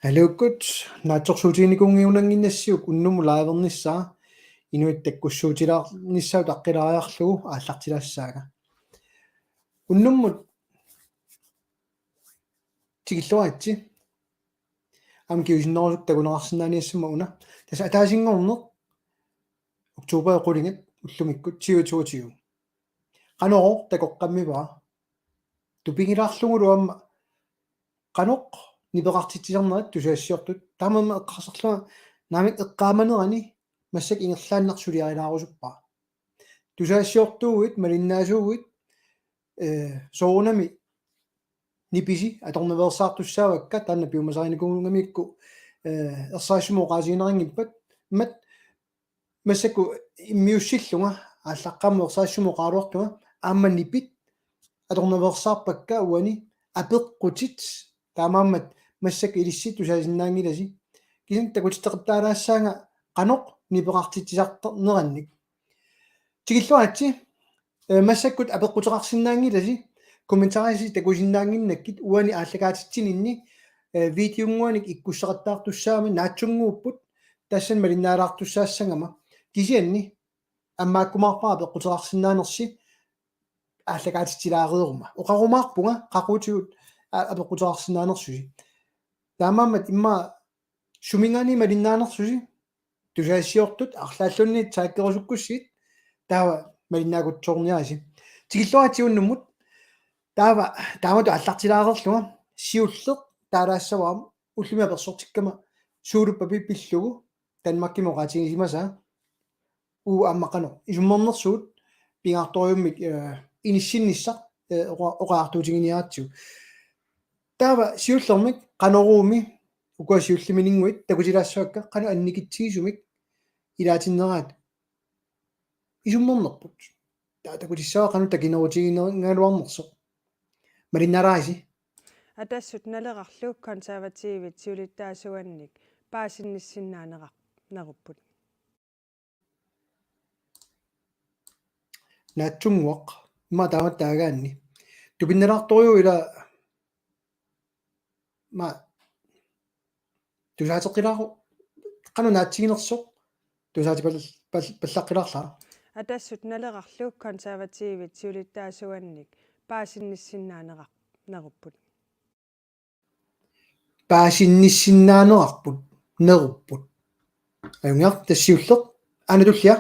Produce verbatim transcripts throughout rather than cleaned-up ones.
Aluukkut, naatsorsuutiginikuunngiunannginnassiuk unnummut livernissaa, inuit takkussuutilaarnissaat utaqqilaariarlugu aallartilaassaanga. Unnummut tikilluaritsi. Aamma kingusinnerusukkut takuneqarsinnaaniassammat una. Tassa ataasinngorneq oktober qulingat ullumikkut tyve toogtyve. Qanorooq takoqqammivara. Tupigilaarlugulu aamma qanoq nipeqartitsisarnerit tusagassiortut. Taamaammat eqqarsarlunga naamik eqqaamanerani massakkut ingerlaannaq suliarilaarusuppara. Tusagassiortuuguit, malinnaasuuguit, eh, soorunami nipisi atornaveersaartussaavakka, taanna piumasarinikuugamikku, eh, ersarissumik oqaasiinerinngippat, mat massakkut immiussillunga aallaqqaammut ersarissumik oqaraluartunga, aamma nipit atornaveersaarpakka uani apeqqutit, taamaammat massakkut ilissi tusaasinnaanngilasi. Kisianni takutitseqattaalaassaanga qanoq nipeqartitsisarnerannik. Tikilluaritsi, eh, massakkut apeqquteqarsinnaanngilasi, kommentarisi takusinnaannginnakkit uani aallakaatitsininni, eh, videonnguanik ikkusseqattaartussaammat naatsunnguupput, tassani malinnaalaartussaassagama. Kisianni ammaakkumaarpara apeqquteqarsinnaanersi aallakaatitsilaareeruma. Oqarumaarpunga qaqutigut a-, apeqquteqarsinnaanersusi. Taamaammat immaqa suminngaanniit malinnaanersusi, tusagassiortut arlaalluunniit taakkerusukkussigit, taava malinnaakutsoorniarisi. Tikilluaritsi unnummut, taava taamatut aallartilaareerlunga, siulleq taalaassavara ullumi apersortikkama Suuluppapi pillugu Danmarkimi oqaatigisimasaa, uu aamma qanoq isummernersugut pingaartorujummik, eh, inissinnissaq, eh, oqa-, oqariartuutiginiaratsigu. Taava siullermik Qanoruumi ukua siullimininnguit takutilaassavakka qanoq annikitsigisumik ilaatinnerat isummernerput. Taava takutissavara qanoq takinerutiginngilaarnersoq. Malinnaalarisi. Atassut Nalerarlu Konservativit siulittaasuannik paasinnissinnaanerar-, nerupput. Naatsunnguaq, immaqa taamatut taagaanni. Tupinnalaartorujuuvoq ila, ma, tusaateqqilaaruk, qanoq naatsiginersoq, tusaatipal-, pal-, pallaqqilaarlara. Atassut Nalerarlu Konservativit siulittaasuannik paasinnissinnaanerar-, nerupput. Paasinnissinnaanerarput, nerupput. Ajunngilaq, tassa siulleq, Aana Tullia.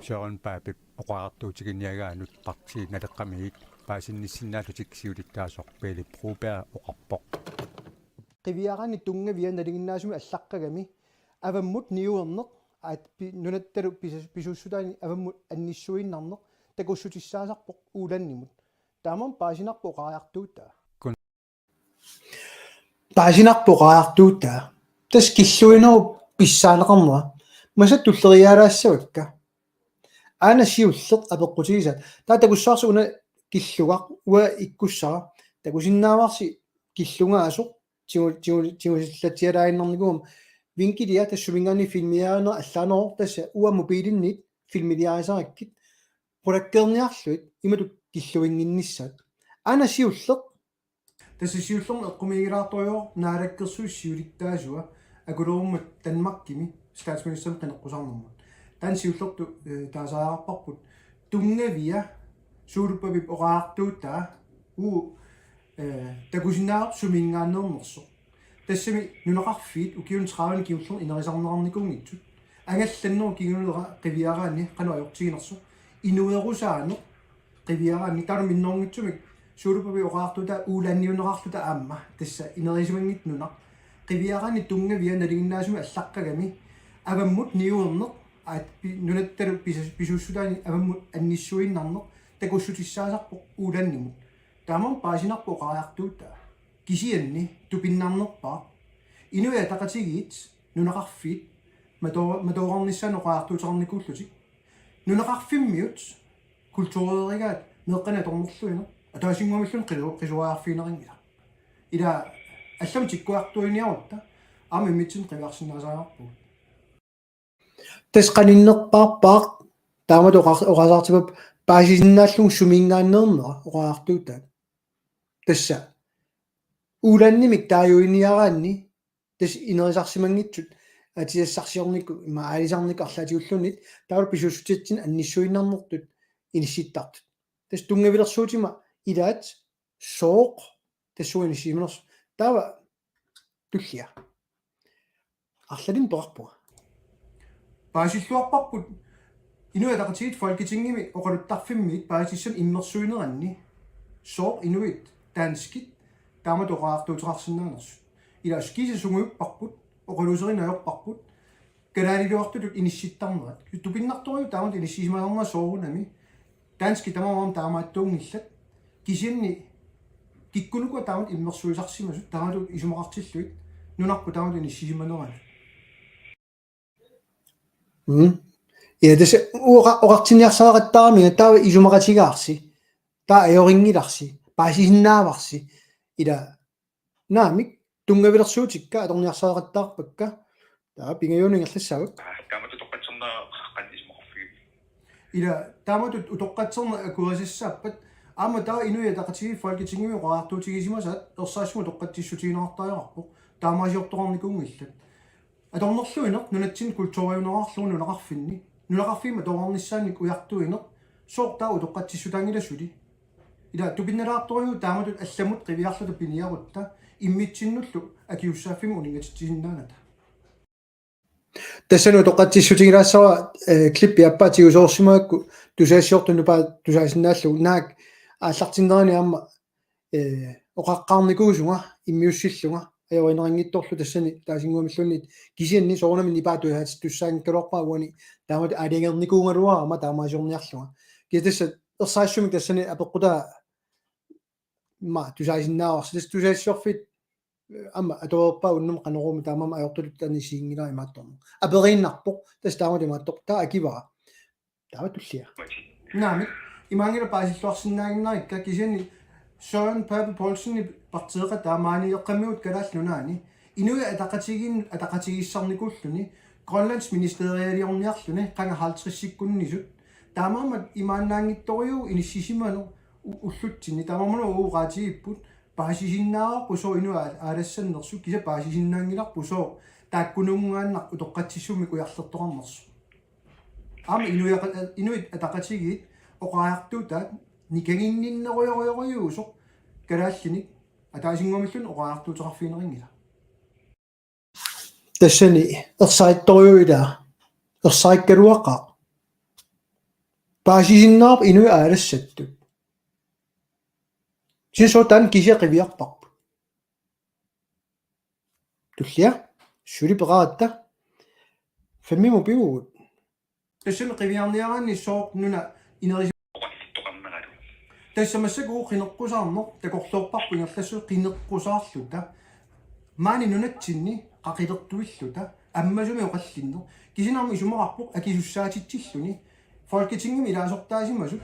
Søren Papep oqariartuutiginiagaanut Partii Naleqqamiit paasinnissinnaallutik siulittaasoq Pele Broberg oqarpoq. Qiviaraanni tunngavia nalinginnaasumik allaqqagami avammut niuerneq, aat pi-, nunattalu pisa-, pisuussutaani avammut annissuiinnarneq takussutissaasarpoq Uullannimut. Taamaammat paasinarpoq oqariartuutaa. Kun- Paasinarpoq oqariartuutaa. Tassa killuinerup pissaaneqarnera. Massakkut tulleriiaalaassavakka. Aana siulleq apeqqutigisaat. Taava takussavarsi una killugaq, uanga ikkussara. Takusinnaavarsi killugaasoq tigu-, tigu-, tigusillatsialaaginnarnikuugama. Vinkelia tassa suminngaanniit filmiliarineq allaaneroq, tassa uanga mobiilinnit filmiliarisarakkit qulakkeerniarlugit imatut killuinnginnissaat. Aana siulleq. Tassa siullermik eqqumiigilaartorujuuvoq Naalakkersuisut siulittaasua akulerummat Danmarkimi statsministerimik qineqqusaarnermut. Taanna siullertut, eh, taasariaqarparput. Tunngavia Suuluppavip oqariartuutaa uu, eh, takusinnaavarput suminngaanneernersoq. Tassami nunaqarfiit ukiuni tredive kingullerni inerisarneqarnikuunngitsut. Angallannerup kingunera qiviaraanni qanoq ajortiginersoq. Inuerusaaneq qiviaraanni taanna minnerunngitsumik Suuluppavip oqariartuutaa Uulanniuneqarluta aamma tassa inerisimanngitsoq nunaq. Qiviaraanni tunngavia nalinginnaasumik allaqqagami avammut niuerneq, aat pi-, nunattalu pisa-, pisuussutaani avammut annissuiinnarneq takussutissaasarpoq Uulannimut. Taamaammat paasinarpoq oqariartuutaa. Kisianni tupinnarnerpaaq Inuit Ataqatigiit nunaqarfiit matoo-, matoorarnissaannut oqariartuuteqarnikuullutik. Nunaqarfimmiut kultureerigaat meeqqanik atornerluineq. Ataasinnguamilluunniit qilu-, qisuariarfigineqanngilaq. Ila allamut tikkuartuiniarutta aamma immitsinnut qiviarsinnaasariaqarpugut. Tassa qaninnerpaarpaaq taamatut oqa-, oqasaartipap paasisinnaallugu suminngaanneernera oqariartuutaat. Tassa Uulaannimik taajuiniaraanni tassa inerisarsimanngitsut atisassarsiornikkut ima aalisarnikkut arlaatigulluunniit taavalu pisuussutitsinni annissuinnarnertut inissittartut. Tassa tunngavilersuutima ilaat sooq tassunga inissisimanersoq. Taava tullia. Arlalinnik peqarpunga. Paasilluarparput Inuit Ataqatigiit Folketingimi oqaluttarfimmiit paasissutissanik immersuineranni sooq inuit danskit taamatut oqariartuuteqarsinnaanersut. Ilaa kiisa sungujupparput, oqaluuserineq ajorparput, kalaaliuartutut inissittarnerat. Tupinnartorujuk taamatut inissisimasarnerat soorunami. Danskit tamarmik taamaattuunngillat. Kisianni kikkunuku taamatut immersuisarsimasut taamatut isumaqartillugit nunarput taamatut inissisimaneranut. Mm. Ja, tassa oqa-, oqartinniarsariaqattaarami taava isumaqatigaarsi. Taava ajorinngilarsi. Paasisinnaavarsi. Ilaa naamik tunngavilersuutikka atorniarsariaqattaarpakka. Taava pingajuanut ingerlassavat. Taamatut utoqqatserneq qanoq isumaqarfigivit? Ilaa taamatut utoqqatserneq akuerisassaappat aamma taava Inuit Ataqatigiit Folketingimi oqariartuutigisimasaat ersarissumik utoqqatsissutigineqartariaqarpoq. Taamaasiortoqarnikuunngillat. Atornerluineq nunatsinni kulturiunerarlugu nunaqarfinni. Nunaqarfimmut atuarnissaannik ujartuineq sooq taava utoqqatsissutaanngilaq suli. Ilaa tupinnalaartorujuk taamatut allamut qiviarluta piniarutta immitsinnullu akisussaaffimmik uninngatitsisinnaanata. Tassani utoqqatsissutigilaassavara, eh, klippi aappaa tigusoorsimagakku tusagassiortunut nipaa tusaasinnaallugu naak aallartinnerani aamma, eh, oqaqqaarnikuusunga immiussillunga ajorineqanngitsorlu tassani taasinnguamilluunniit kisianni soorunami nipaa tusaatittussaanngikkaluarpara uani taamatut aalajangernikuugaluarama taamaasiorniarlunga. Kisianni tassa ersarissumik tassani apeqqutaa immaqa tusaasinnaavarsi tassa tusagassiorfiit aamma atuarpaa unnuk qanorooq taamaammat ajortutut taanna isiginngilara imaattorneq. Aperiinnarpoq tassa taamatut imaattoq taava akivara. Taava tullia. Naamik, imaanngilaq paasilluarsinnaaginnarikka kisianni Søren Pape Poulsenip partiiqataa maani eqqammigut Kalaallit Nunaanni Inuit Ataqatigiin-, ataqatigiissarnikuulluni Grønlandsministerialiorniarluni qanga halvtredsikkunnisut. Taamaammat imaannaanngitsorujuuvoq inissisimaneq u-, ullutsinni. Taamaammat uagut oqaatigiipput paasisinnaavarput sooq inuit aa-, aalassannersut kisianni paasisinnaanngilarput sooq taakkununngaannaq utoqqatsissummik ujarlertoqarnersoq. Aamma inuiaqa-, Inuit Ataqatigiit oqariartuutaat nikanginninnerujorujorujuusoq kalaallinik ataasinnguamilluunniit oqariartuuteqarfigineqanngilaq. Tassani ersarittorujuuvoq ilaa. Ersarikkaluaqaaq. Paasisinnaavarput inuit aalassattut. Kisianni sooq taanna kisiat qiviarparput? Tullia. Suli peqaratta. Femmimut pivugut. Tassami qiviarniaraanni sooq nuna inerisi- Tassa massakkut qineqqusaarneq takorloorparput ingerlassavut qineqqusaarluta. Maani nunatsinni qaqilertuilluta. Ammasumik oqallinneq. Kisianni aamma isumaqarpoq akisussaatitsilluni. Folketingimi ilaasortaasimasut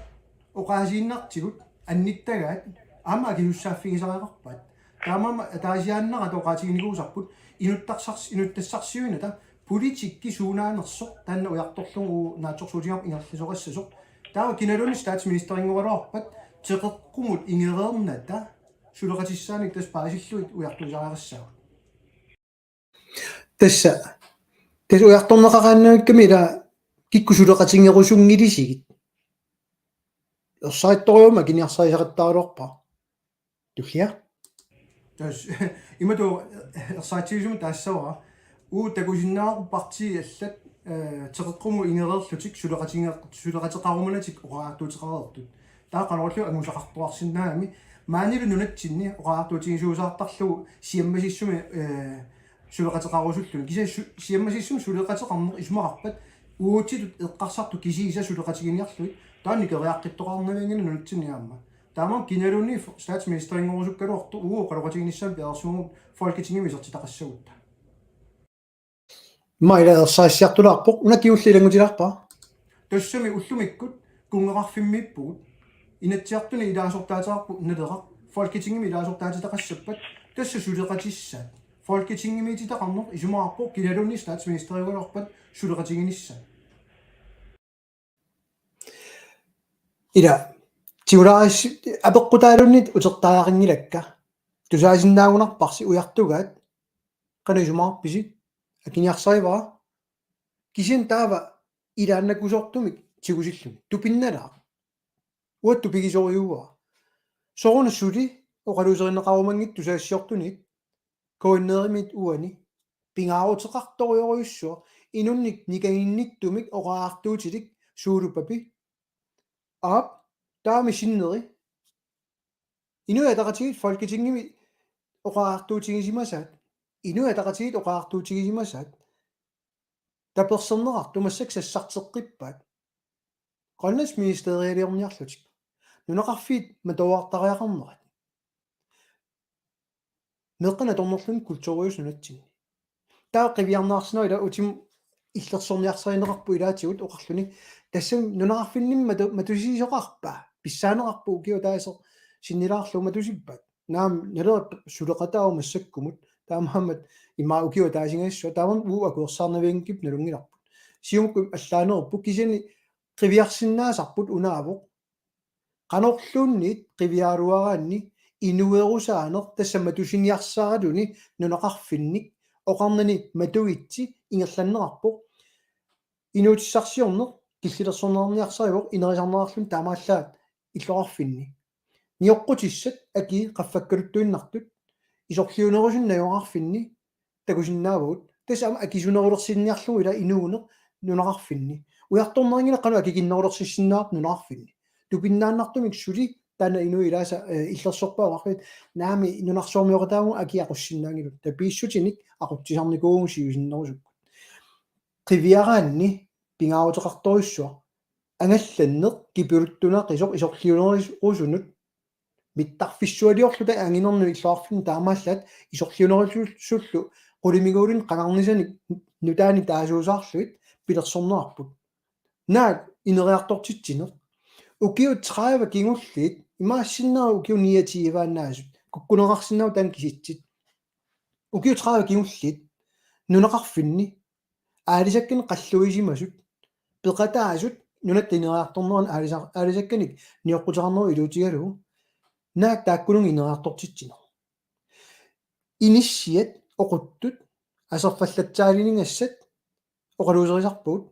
oqaasiinnartigut annittagaat aamma akisussaaffigisariaqarpaat. Taamaammat ataasiaannarata oqaatiginikuusarput inuttassars-, inuttassarsiuinata politikki suunaanersoq taanna ujartorlugu naatsorsuutigaarput ingerlasoqassasoq. Taava kinaluunniit statsministerinngoraluarpat teqeqqumut ingereernata suleqatissaanik tassa paasillugit ujartuisariaqassaagut. Tassa. Tassa ujartorneqaraannavikkami ilaa kikkut suleqatigerusunngilisigit. Ersarittorujuuvoq akiniarsarisaqattaaraluarpara. Tullia. Tassa imatut ersaritsigisumik taassavara. Uagut takusinnaavarput partiit allat, eh, teqeqqumut ingereerlutik suleqatinge-, suleqateqarumanatik oqariartuuteqareertut. Taava qanorlu angusaqartuarsinnaagami maanilu nunatsinni oqariartuutigisuusaartarlugu siammasissumi, eh, suleqateqarusulluni. Kisianni su-, siammasissumi suleqateqarneq isumaqarpat uagutsitut eqqarsartut kisiisa suleqatiginiarlugit taava nikeriaqqittoqarnavianngilaq nunatsinni aamma. Taamaammat kinaluunniit statsministerinngorusuukkaluartoq uagut oqaloqatiginissamut piareersimavugut Folketingimi isertitaqassagutta. Maila ersarissiartulaarpoq, una kingulleq ilanngutilaarpara. Tassami ullumikkut kunngeqarfimmiippugut. Inatsisartuni ilaasortaateqarpoq Naleraq. Folketingimi ilaasortaatitaqassappat tassa suleqatissaat. Folketingimiititaqarneq isumaqarpoq kinaluunniit statsministeriugaluarpat suleqatiginissaa. Ila, tigulaaris-, apeqqutaaluunniit utertariaqanngilakka. Tusaasinnaagunarparsi ujartugaat, qanoq isumaqarpisi? Akiniarsarivara. Kisianni taava ilaannakusoortumik tigusilluni. Tupinnalaaq. Uattut pigisorujuuara. Sooruna suli oqaluuserineqarumanngitsoq tusagassiortunit K N R-imit uani pingaaruteqartorujorujussuaq inunnik nikanginnittumik oqariartuutilik Suulupapi. Aap, taama sinneri. Inuit Ataqatigiit Folketingimi oqariartuutigisimasaat. Inuit Ataqatigiit oqariartuutigisimasaat. Taperserneqartut massakkut sassarteqqippaat. Grønlandsministerialiorniarlutik. Nunaqarfiit matoortariaqarnerat. Meeqqanik atornerluni kulturiusoq nunatsinni. Taava qiviarnaarsinnaavoq ila utimut illersorniarsarineqarpoq ilaatigut oqarluni. Tassami nunaqarfinni matu-, matusisoqarpa? Pissaaneqarpoq ukioq ataaseq sinnilaarlugu matusippat. Naamik, Naleraq suleqataavoq massakkumut. Taamaammat immaqa ukioq ataasinngasoq. Taamaammat uagut akuersaarnavianngikkit nalunngilarput. Siumukkut allaanerupput kisianni qiviarsinnaasarput unaavoq. Qanorluunniit qiviaraluaraanni inuerusaaneq tassa matusiniarsaraluni nunaqarfinnik oqarnani matuitsi ingerlanneqarpoq. Inuutissarsiorneq killilersorneqarniarsarivoq inerisarneqarluni taamaallaat illoqarfinni. Nioqqutissat akii qaffakkaluttuinnartut isorliunerusunneq najugaqarfinni takusinnaavagut. Tassa aamma akisunerulersinniarlugu ila inuuneq nunaqarfinni. Ujartornerinngilat qanoq akikinnerulersissinnaavarput nunaqarfinni. Tupinnaannartumik suli taanna inuit ilaasa, eh, illersorpaat oqarfiit naamik nunarsuarmioqataavugut akii aqussinnaanngilagut. Tapiissutinik aqutsisarnikuuvugut siusinnerusukkut. Qiviaraanni pingaaruteqartorujussuaq angallanneq kipiluttunaqisoq isorliunerusunut mittarfissualiorluta anginernut illoqarfinni taamaallaat isorliunerusullu qulimiguulinik qangarnisanik nutaanik taasuusaarlugit pilersorneqarput. Naak ineriartortitsineq. Ukiut tredive kingulliit, imaassinnaavoq ukiut niogtyve-annaasut, kukkuneqarsinnaavoq taanna kisitsit. Ukiut tredive kingulliit, nunaqarfinni aalisakkanik qalluisimasut, peqataasut, nunatta ineriartornerani aalisa-, aalisakkanik nioqquteqarnerup iluutigalugu, naak taakkununnga ineriartortitsineq. Inissiat oquttut aserfallatsaaliningassat oqaluuserisarpugut.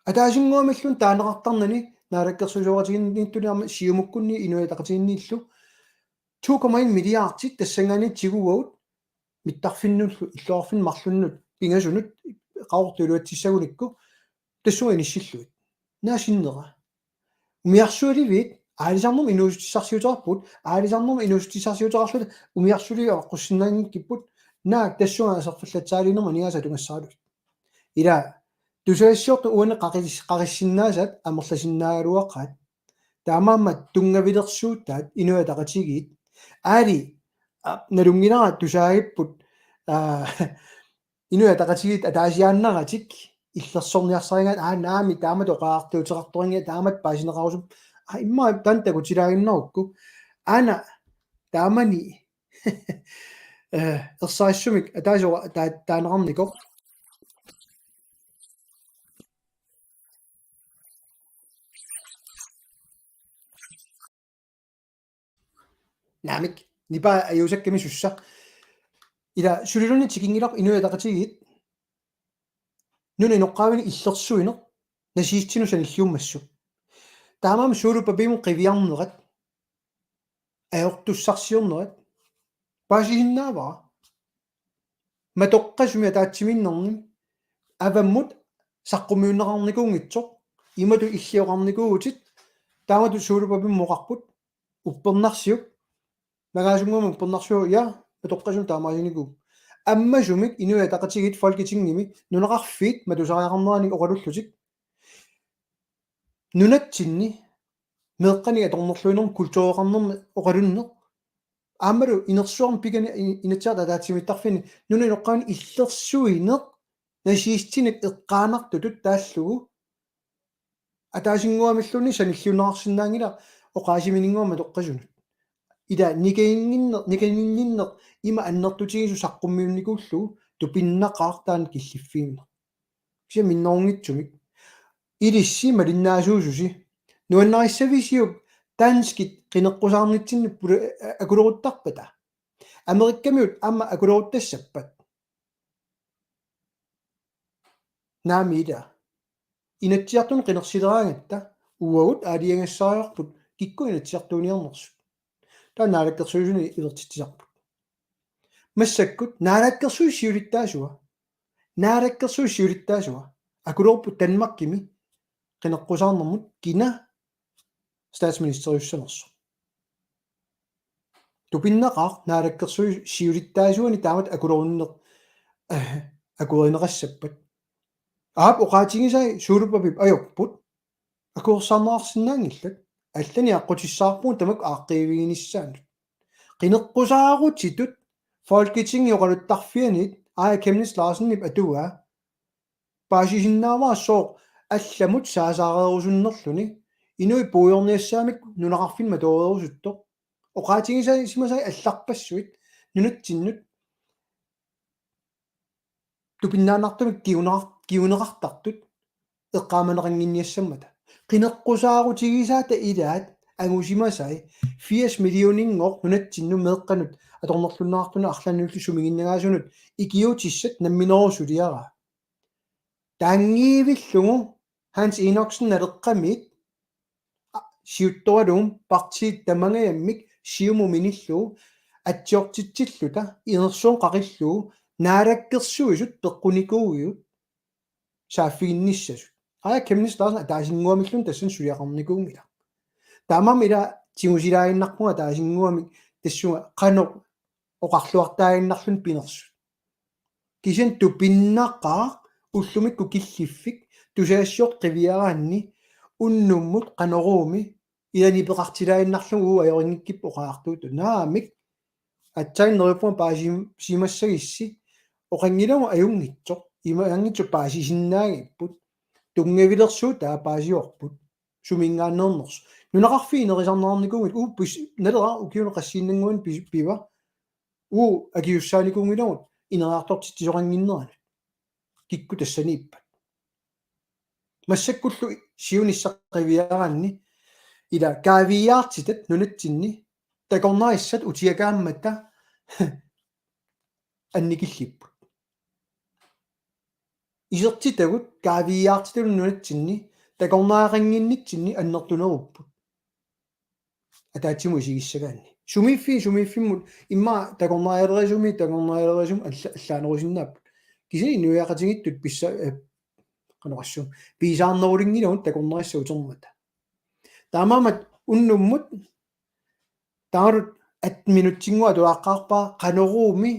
Ataasinnguamilluunniit taaneqartarnani naalakkersuisooqatigiinniittuni aamma Siumukkunni Inuit Ataqatigiinniillu to komma en milliardit tassanngaanniit tiguagut mittarfinnullu illoqarfinnut marlunnut pingasunut qaqortoq iluatsissagunikku tassunga inissillugit. Naak sinnera? Umiarsualiviit aalisarnermut inuussutissarsiuteqarpugut, aalisarnermut inuussutissarsiuteqarluta umiarsualiviit avaqqussinnaanngikkipput, naak tassunga aserfallatsaaliinermut aningaasat atugassaralugit. Ila tusagassiortut uani qaqis-, qaqissinnaasaat amerlasinnaagaluaqaat. Taamaammat tunngavilersuutaat Inuit Ataqatigiit. Aali, a, nalunngilara tusaagipput, a, Inuit Ataqatigiit ataasiaannaratik illersorniarsarigaat, aa, naamik taamatut oqariartuuteqartorinngilaq taamatut paasineqarusuppoq. Aa, immaqa taanna takutilaaginnarukku. Aana taamani, eh, ersarissumik ataaseq ta-, taaneqarnikoq. Naamik, nipaa ajuusakkami sussa. Ila suliluunniit tikinngilaq Inuit Ataqatigiit nunap inoqqaavinik illersuineq nazistinut sanilliummassuk. Taamaammat Suulupapimut qiviarnerat, ajortussarsiornerat, paasisinnaavara. Matoqqasumik ataatsimiinnermi avammut saqqummiunneqarnikuunngitsoq, imatut illit oqarnikuuvutit, taamatut Suulupapimut oqarput, uppernarsiuk, nagaasunnguamik uppernarsiuk, ja, matoqqasumik taamaasinikuuvoq. Ammasumik Inuit Ataqatigiit Folketingimi nunaqarfiit matusariaqarneranik oqalullutik. Nunatsinni meeqqanik atornerluinermut kultureqarnermut oqalunneq. Aammalu inersuarmi pikani i-, Inatsisartut ataatsimiittarfinni nunap inoqqaavinik illersuineq nazistinik eqqaanartutut taallugu ataasinnguamilluunniit sanilliunneqarsinnaanngilaq oqaasimininngormat matoqqasunut. Ila nikaginninneq, nikaginninneq ima annertutigisoq saqqummiunnikuullugu tupinnaqaaq taanna killiffigineq. Kisianni minnerunngitsumik. Ilissi malinnaasuususi. Nuannarissavisiuk danskit qineqqusaarnitsinni pula-, a-, akuleruttarpata? Amerikkamiut aamma akuleruttassappat. Naamik ila. Inatsisartunut qinersileraangatta uagut aalajangigassarivarput kikkut Inatsisartuuniarnersut. Taava naalakkersuisuni ivertitsisarput. Massakkut naalakkersuisut siulittaasuat. Naalakkersuisut siulittaasuat. Akulerput Danmarkimi qineqqusaarnermut kina statsministeriussanersoq. Tupinnaqaaq naalakkersuisut siulittaasuani taamatut akulerunneq, eh, akuerineqassappat. Aap oqaatigisai Suulupapip ajorput. Akuersaarneqarsinnaanngillat. Allanik aqqutissaarpugut tamakku aaqqiiviginissaannut. Qineqqusaarutitut Folketingip oqaluttarfianit Aaja Chemnitz Larsenip atugaa paasisinnaavaa sooq allamut saasaareerusunnerluni inuit puigorniassagamik nunaqarfinni matoreerusuttoq. Oqaatigisai simasai allarpassuit nunatsinnut tupinnaannartumik kiuneqar-, kiuneqartartut eqqaamaneqannginniassammata. Qineqqusaarutigisaata ilaat angusimasai firs millioninngooq nunatsinnut meeqqanut atornerlunneqartunut arlaannullu sumiginnagaasunut ikiuutissat nammineersuliaraa. Taanngivillugu Hans Enoksen Naleqqamiit a-, siuttoralugu partiit tamangajammik Siumut minillugu atsiortitsilluta inersuarmi qaqillugu naalakkersuisut peqqunikuugigut saaffiginnissasut. Aaja Chemnitz Larsen ataasinnguamilluunniit tassani suliaqarnikuunngilaq. Taamaammat ila tigusilaaginnarpunga ataasinnguamik tassunga qanoq oqarluartaaginnarluni pinersut. Kisianni tupinnaqaaq ullumikkut killiffik tusagassiortut qiviaraanni unnummut Qanoruumi ilani peqartilaaginnarlugu uagut ajorinngikkipput oqaatigaartut. Naamik aatsaat neriuppunga paasi-, simassagissi oqanngilagut ajunngitsoq, imaanngitsoq paasisinnaagipput. Tunngavilersuutaat paasivarput. Suminngaanneernersoq. Nunaqarfiit inerisarneqarnikuunngillat, uu pis-, Naleraq ukiuni qassiinnannguani pis-, piva. Uu akisussaanikuunngilagut ineriartortitsisoqannginneranut. Kikkut tassaniippat. Massakkullu siunissaq qiviaraanni ila kaaviiaartitat nunatsinni takornarissat utiakaammata annikillipput. Isertitagut kaaviiaartitallu nunatsinni takornariaqannginnitsinni annertunerupput. Ataatsimut isigissagaanni. Sumiiffiit, sumiiffimmut immaqa takornarialerisumi, takornarialerisumi alla-, allaanerusinnaapput. Kisianni inuiaqatigiittut pissa-, eh, qanoq oqassuunga. Pisaarnerulinngilagut takornarissat utermata. Taamaammat unnummut taarut atten minutsinngua atuaqqaarpara Qanoruumi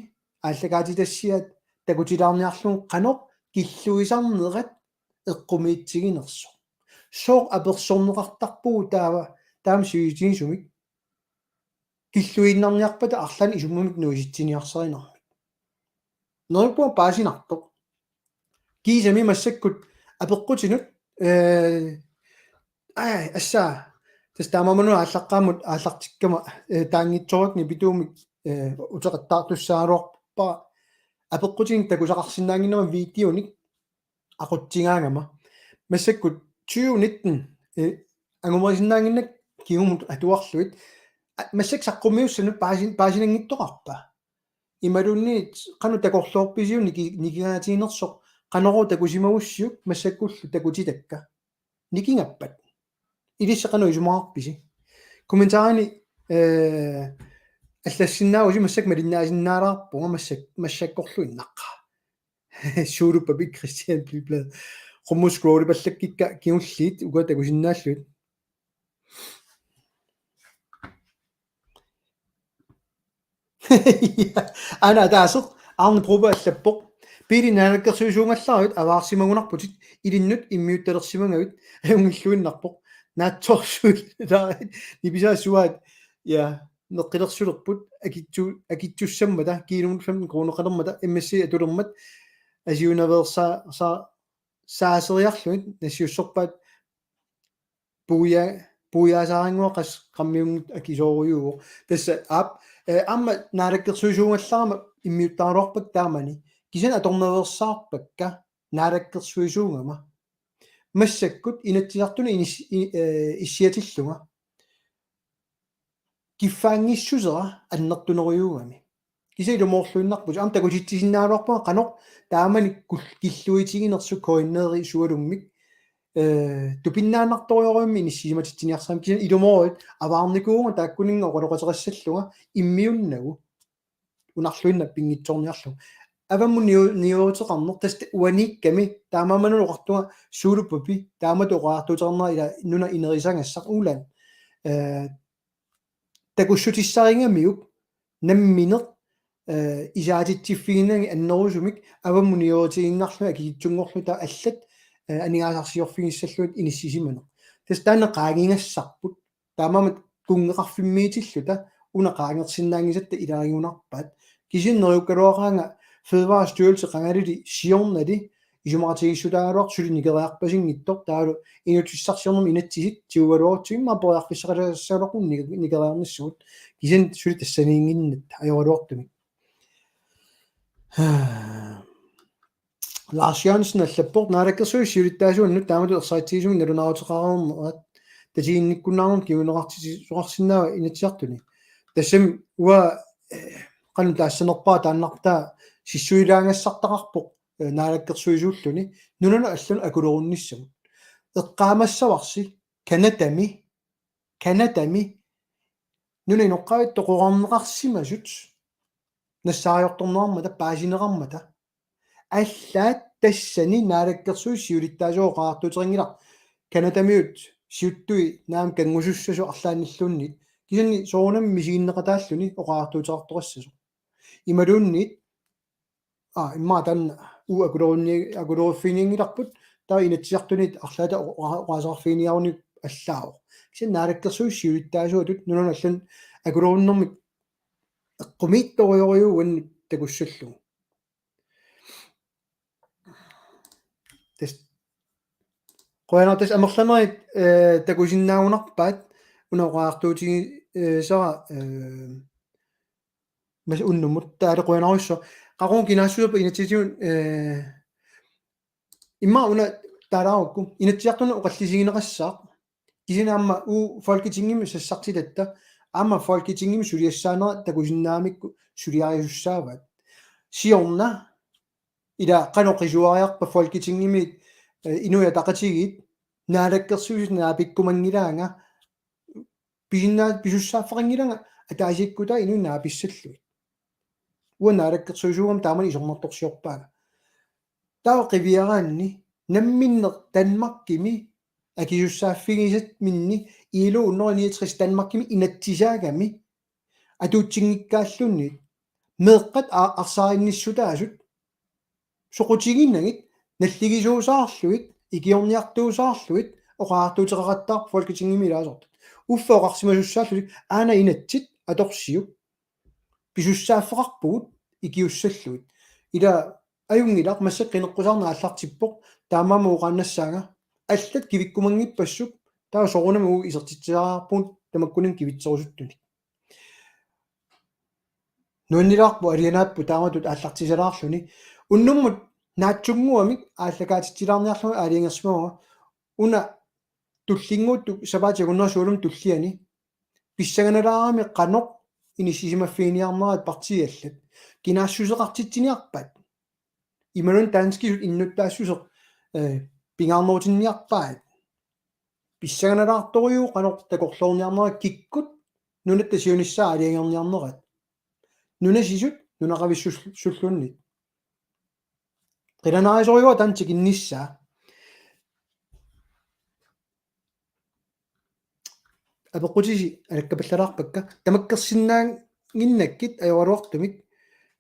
aallakaatitassiat takutilaarniarlugu qanoq killuisarnerat eqqumiitsiginersoq. Sooq apersorneqartarpugut taava taama sivisutigisumik killuiinnarniarpata arlaannik isummamik nuisitsiniarsarinermik. Neriuppunga paasinartoq. Kiisami massakkut apeqqutinut, eh, aa, assa, tassa taamaammat una aallaqqaammut aallartikkama, eh, taanngitsoorani pituumik, eh, uteqattaartussaagaluarpara apeqqutinik takusaqarsinnaannginnama videonik aqutsigaangama. Massakkut tyve nitten, eh, angumerisinnaannginnakku kingumut atuarlugit. A-, massakkut saqqummiussannut paasin-, paasinanngittoqarpa? Imaluunniit qanoq takorloorpisiuk niki-, nikingaatiginersoq Qanoruup takusimagussiuk massakkullu takutitakka. Nikingappat. Ilissi qanoq isumaqarpisi? Kommentarini, eh, allassinnaavusi massakkut malinnaasinnaalaarpunga massak-, massakkorluinnaqqaa. Suulupapik Christian Pilblad. Qummut scrollipallakkikka kingulliit ukua takusinnaallugit. Aana ataaseq Arne Broberg allappoq: Pele, naalakkersuisuugallaravit avaarsimagunarputit, ilinnut immiuttalersimagavit, ajunngilluinnarpoq. Naatsorsuit nipisaat suaat, ja, neqqilersulerput, akitsu-, akitsussammata, kiilumut femten kroneqalermata, M S C atulermat, asiunaveersaa-, saa-, saaseriarlugit, nassiussorpaat puia-, puiaasaarinngua qas-, qammiunngitsoq akisoorujuuvoq. Tassa aap, eh, aamma naalakkersuisuugallarama immiuttaraluarpakka taamani. Kisianni atornaveersaarpakka naalakkersuisuugama. Massakkut Inatsisartuni inis-, i-, eh, issiatillunga kiffaanngissusera annertunerujuugami. Kisianni ilumoorluinnarputit. Aamma takusitsisinnaagaluarpunga qanoq taamani kul-, killuitiginersoq KNR-ip sualummik. Eh, tupinnaannartorujussuarmik inissisimatitsiiniarsarami. Kisianni ilumooruit avaarnikuuvunga taakkuninnga oqaloqateqassallunga immiunnagu. Unarluinnaq pinngitsoorniarlugu. Avammut niu-, niueruteqarneq tassa uaniikkami taamaammanuna oqartunga Suuluppapi taamatut oqariartuuteqarnera ila nuna inerisagassaq Uulan. Eh, takussutissarigamiuk nammineq, eh, isaatitsiffiginagit annerusumik avammut niuerutigiinnarlugit akikitsunngorlugit taava allat, eh, aningaasarsiorfigissallugit inissisimaneq. Tassa taanna qaangigassarput. Taamaammat kunngeqarfimmiitilluta una qaangersinnaanngisatta ilagigunarpaat. Kisianni neriukkaluaqaanga Fødevarestyrelse qangalili siornali isumaqatigiissutaagaluaq suli nikeriarpasinngitsoq taavalu inuutissarsiornermi inatsisit tigugaluarutsigit immaqa periarfissaqalerassagaluarput nik-, nikeriarnissagut. Kisianni suli tassaniinnginnatta ajoraluartumik. Lars Jørgensen allappoq: Naalakkersuisut siulittaasuannut taamatut ersaritsigisumik nalunaaruteqareernerat tatiginnikkunnaarnermut kinguneqartitsisoqarsinnaava Inatsisartuni? Tassami uanga, eh, qanoq taassanerpara taannartaa sissuilaagassartaqarpoq, eh, naalakkersuisuulluni nunanut allanut akulerunnissamut. Eqqaamassavarsi Canadami, Canadami nunap inoqqaavisut toqorarneqarsimasut nassaariortorneqarmata, paasineqarmata. Allaat tassani naalakkersuisut siulittaasuat oqariartuuteqanngilaq Canadamiut siuttui naamik kanngusussasut arlaannilluunniit. Kisianni soorunami misiginneqataalluni oqariartuuteqartoqassasoq. Imaluunniit, aa, immaqa taanna uagut akulerunni-, akuleruffiginngilarput, taava Inatsisartunit arlaata oqa-, oqa-, oqaaseqarfiginiaruni allaavoq. Kisianni naalakkersuisut siulittaasuatut nunanut allanut akulerunnermik eqqumiitsorujorujuuvoq uannut takussallugu. Tassa qujanaq, tassa amerlanerit, eh, takusinnaagunarpaat una oqariartuutigisara, eh, massa unnummut taava qujanarsuaq. Qaqugu kinaassuserput inatsit, eh, immaqa una taalaarukku Inatsisartuni oqallisigineqassaaq. Kisianni aamma uagut Folketingimi sassartitatta, aamma Folketingimi suliassaanera takusinnaagamikku suliarisussaavaat. Siorna ila qanoq qisuariarpat Folketingimi, eh, Inuit Ataqatigiit naalakkersuisut naapikkumanngilaannga pisinnaat pisussaaffeqanngilanga ataasiakkuutaat inuit naapissallugit. Uanga naalakkersuisuugama taamani isornartorsiorpaanga. Taava qiviaraanni namminneq Danmarkimi akisussaaffigisat minni I L O hundrede niogtres Danmarkimi inatsisaagami atuutsinngikkaluunniit meeqqat a-, arsaarinnissutaasut soqutiginagit nalligisuusaarlugit ikiorniartuusaarlugit oqariartuuteqaqattaarput Folketingimi ilaasortat. Uffa oqarsimasussaalluni aana inatsit atorsiuk pisussaaffeqarpugut ikiussallugit. Ila ajunngilaq massakkut qineqqusaarneq aallartippoq, taamaammat oqaannassaanga allat kivikkumanngippassuit, taava soorunami uagut isertitseriarpugut tamakkuninnga kivitserusuttunik. Nuannilaarpoq alianaapput taamatut aallartisalaarluni. Unnummut naatsunnguamik aallakaatitsilaarniarlunga aalajangersimavunga una tullinnguuttoq sapaatip akunnera sualummik tulliani pissanganalaarami qanoq inissisimaffiginiarnerat partiit allat. Kinaassuseqartitsiniarpaat. Imaluunniit danskisut innuttaassuseq, eh, pingaarnerutinniarpaat. Pissanganalaartorujuuvoq qanoq takorloorniarnerat kikkut nunatta siunissaa aalajangerniarnerat. Nunasisut nunaqavissulluunniit. Qilanaarisorujuuvoq taanna tikinnissaa. Apeqqutisi alakkapallalaarpakka. Tamakkersinnaannginnakkit ajoraluartumik.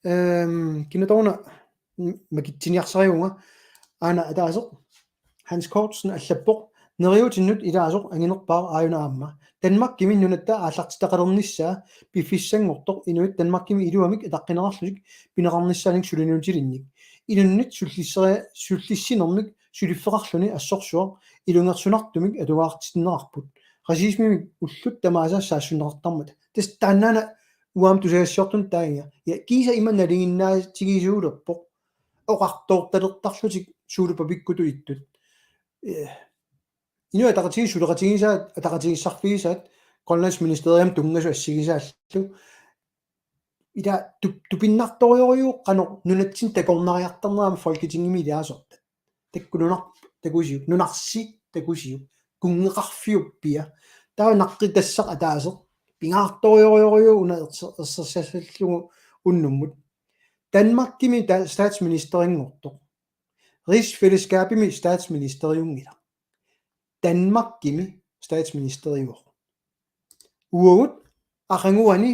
Ehm, kinatoruna m-, makitsiniarsarivunga. Aana ataaseq. Hans Kortsen allappoq: Neriuutinnut ilaasoq anginerpaaq aajuna aamma. Danmarkimi nunatta aallartitaqalernissaa piffissanngortoq inuit Danmarkimi iluamik ataqqineqarlutik pineqarnissaanik suliniutilinnik. Inunnit sullisseri-, sullissinermik suliffeqarluni assorsuaq ilungersunartumik atugaartinneqarput. Racismimik ullut tamaasa saassunneqartarmata. Tassa taannaana uanga tusagassiortunut taagiga. Ja kiisa ima nalinginnaatigiisuulerpoq. Oqartoortalertarlutik Suuluppapikkutut ittut. Eh, Inuit Ataqatigiit suleqatigisaat, ataqatigiissarfigisaat, Grønlands Ministerium tunngasut assigisaallu. ila tup-, tupinnartorujussuuvoq qanoq nunatsinni takornariartarnerami Folketingimi ilaasortat. Takkununar-, takusiuk, nunarsi takusiuk, kunngeqarfiup pia. Taava naqqitassaq ataaseq, pingaartorujussuuvoq una erser-, ersersassallugu unnummut. Danmarkimi ta-, statsministerinngortoq. Rigsfællesskabimi statsministeriunngilaq. Danmarkimi statsministeriuvoq. Uagut aqaguani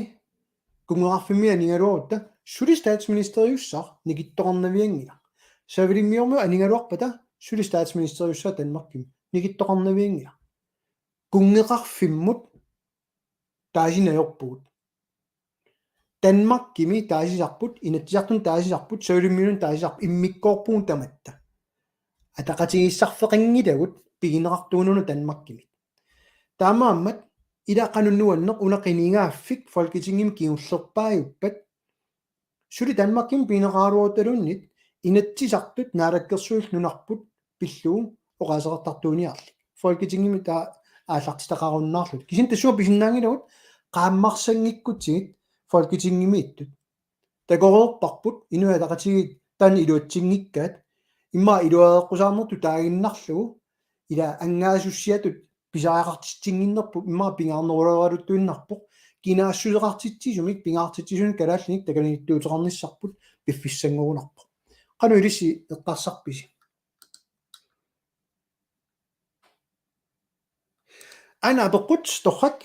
kunngeqarfimmi anigaluarutta suli statsministeriussaaq, nikittoqarnavianngilaq. Savalimmiormiut anigaluarpata suli statsministeriussaaq Danmarkimi, nikittoqarnavianngilaq. Kunngeqarfimmut taasineq ajorpugut. Danmarkimi taasisarput, Inatsisartuni taasisarput, Savalimmiunut taasisarput, immikkoorpugut tamatta. Ataqatigiissaarfeqanngilagut pigineqartuununa Danmarkimi. Taamaammat ila qanoq nuanneq una qinigaaffik Folketingimi kingullerpaajuppat, suli Danmarkimi pigineqaraluarutaluunniit Inatsisartut Naalakkersuisut nunarput pillugu oqaaseqartartuuniarlik. Folketingimi taava aallartitaqarunnaarlutik. Kisianni tassunga pisinnaanngilagut qaammarsanngikkutsigit Folketingimiittut. Takoreerparput Inuit Ataqatigiit taanna iluatsinngikkaat, immaqa iluareqqusaarnertut taaginnarlugu, ila angaasussiatut pisariaqartitsinnginnerput immaqa pingaarneruleriaruttuinnarpoq, kinaassuseqartitsisumik pingaartitsisunik kalaallinik takanittuuteqarnissarput piffissanngorunarpoq. Qanoq ilissi eqqarsarpisi? Aana apeqqut torrak,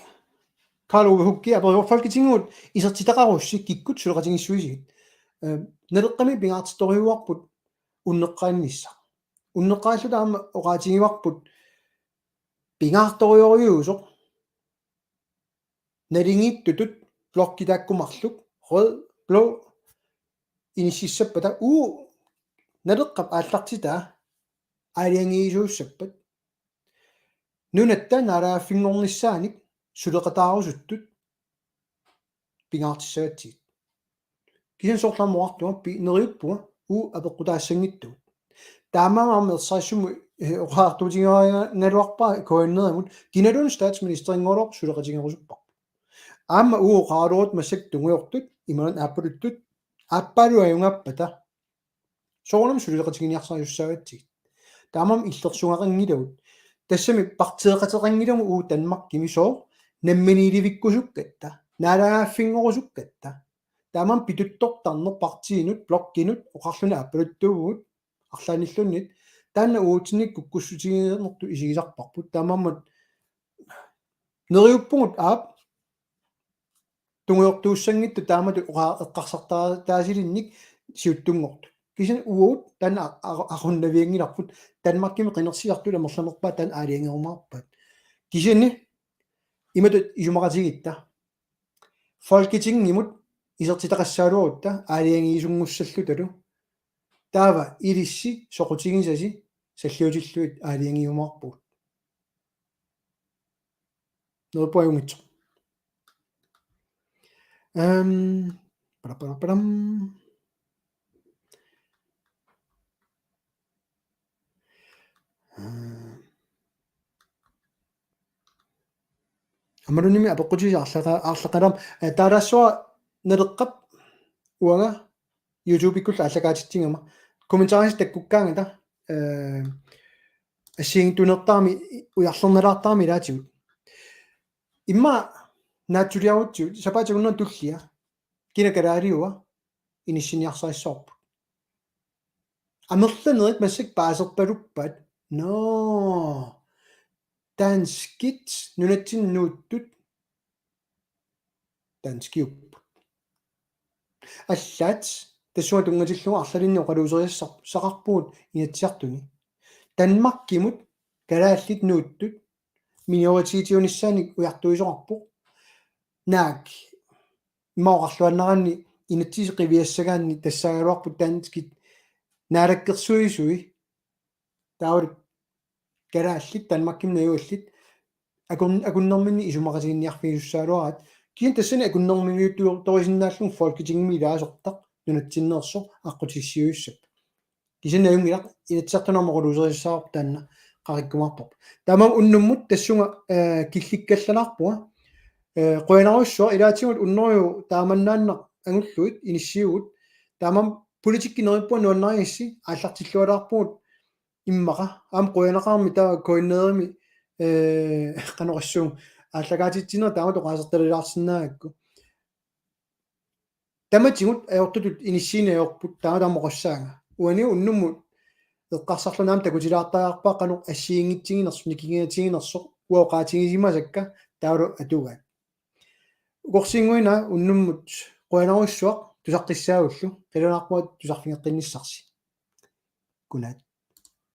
Karl Ove Hugge aperioq: Folketingimut isertitaqarussi kikkut suleqatigiissuisigit? Ehm, Naleqqami pingaartittorujussuuarput unneqqaannissaq. Unneqqaalluta aamma oqaatigivarput pingaartorujussuusoq naligiittutut blokki taakku marluk, rød, blå, inississappata, uagut Naleqqap aallartitaa aalajangiisuussappat nunatta naalagaaffinngornissaanik suleqataarusuttut pingaartissagatsigit. Kisianni soorlu aamma oqartunga pi-, neriuppunga uagut apeqqutaassanngitsugut. Taamaammat aamma ersarissumik, eh, oqaatigigaluarpara K N R-imut, kinaluunniit statsministerinngorlugu suleqatigerusupparput. Aamma uagut oqaraluarutta massakkut tungujortut imaluunniit aappaluttut, aappaalu ajugaappata, soorunami suleqatiginiarsarisussaagatsigu. Taamaammat illersugaqanngilagut. Tassami partiiqateqanngilagut uagut Danmarkimi, sooq namminiilivikkusukkatta, naalagaaffinngorusukkatta. Taamaammat pituttortarneq partiinut, blokkinut, oqarluni aappaluttuuvugut, arlaannilluunniit, taanna uagutsinnit kukkussutiginertut isigisarparput. Taamaammat neriuppugut aap tungujortuussanngitsoq taamatut oqa-, eqqarsartaasilinnik siuttunngortut. Kisianni uagut taanna a-, a-, aqunnavianngilarput, Danmarkimi qinersisartut amerlanerpaat taanna aalajangerumaarpaat. Kisianni imatut isumaqatigiitta: Folketingimut isertitaqassagaluarutta aalajangiisunngussallutalu, taava ilissi soqutigisasi salliutillugit aalajangiumaarpugut. Neriuppunga ajunngitsoq. Ehm, para, para, param. Ehm. Aammalumi apeqqutisi arlaqa-, arlaqalaam, eh, taalaassuara Naleqqap uanga YouTube-ikkullu aallakaatitsigama. Kommentarisi takkukkaangata, eh, assigiinngitsunertaami ujarlernalaartarami ilaatigut. Immaqa naatsuliarutsigu sapaatip akunnera tullia kina kalaaliua inissiniarsarissavarput. Amerlanerit massakkut paaserpaluppaat. Nå. Danskit nunatsinni nuuttut danskiupput. Allaat tassunga tunngatillugu arlalinnik oqaluuseriassaqarpugut Inatsisartuni. Danmarkimut kalaallit nuuttut minoritetiunissaanik ujartuisoqarpoq. Naak, immaqa oqarluinnaraanni inatsisit qiviassagaanni tassaagaluarput danskit naalakkersuisui, taavalu kalaallit Danmarkimi najugallit akun-, akunnerminni isumaqatiginninniarfigisussagaluaraat. Kisianni tassani akunnerminniuttuutorisinnaallugu Folketingimi ilaasortaq nunatsinneersoq aqqutissiuissapput. Kisianni ajunngilaq, Inatsisartuni aamma oqaluuseriassagaluarpoq taanna qaqikkumaarparput. Taamaammat unnummut tassunga, eh, killikkallalaarpunga. Eh, qujanarsuaq, ilaatigut unneruju taamannaannaq angullugit inissiivugut. Taamaammat politikki neriuppunga nuannarigissi aallartillualaarpugut immaqa. Aamma qujanaqaarmi taava KNR-imi, eh, qanoq oqassuunga, aallakaatitsineq taamatut oqaasertalilaarsinnaagakku. Tamatigut ajortutut inissiineq ajorput, taama taama oqassaanga. Uani unnummut eqqarsarlunga aamma takutilaartariaqarpara qanoq assigiinngitsiginersoq, nikingaatiginersoq, uanga oqaatigisimasakka taavalu atugaat. Ukorsiinnguit unnummut qujanarsuaq, tusaqqissaagullu, qilanaarpunga tusarfigeqqinnissarsi. Godnat.